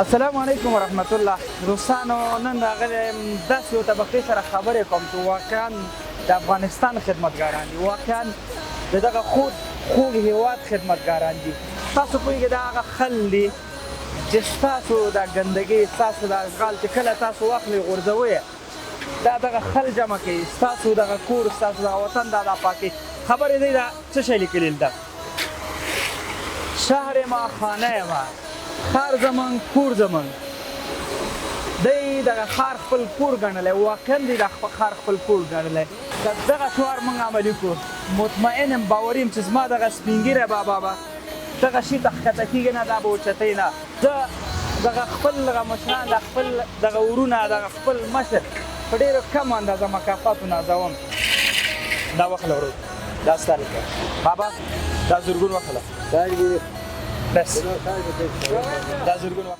السلام علیکم ورحمت الله. دوستانو، نن راغلی یم، داسې یو طبقې سره خبرې کوم چې واقعا د افغانستان خدمتګاران دي، واقعا د دغه خود خوږ هیواد خدمتګاران دي. تاسو پوهېږئ، دا هغه خل دي چې ستاسو دا ګندګي، ستاسو دا اشغال چې کله تاسو واخلئ غورځوئ، دا دغه خل جمع کوي، ستاسو دغه کور، ستاسو دغه وطن دا پاکوي. خبرې دی، دا څه شی لیکلي دلته؟ شهر ما خانه ما، ښار زمونږ، کور زمونږ دی. دغه ښار خپل کور ګڼلی، واقعا دی دا ښار خپل کور ګڼلی. که دغه شعار مونږ عملي کړو، مطمئن یم، باوري یم چې زما دغه سپینږیری بابا به دغه شي ته ښکته کېږي نه، دا به اوچتوي نه. زه دغه خپل دغه مشران، د خپل دغه ورونه، دغه خپل مشر په ډېرو کمو اندازه مکافاتو نازوم. دا واخله ورور، دا ستا بابا، دا زرګون واخله، بس دا زرګون واخله.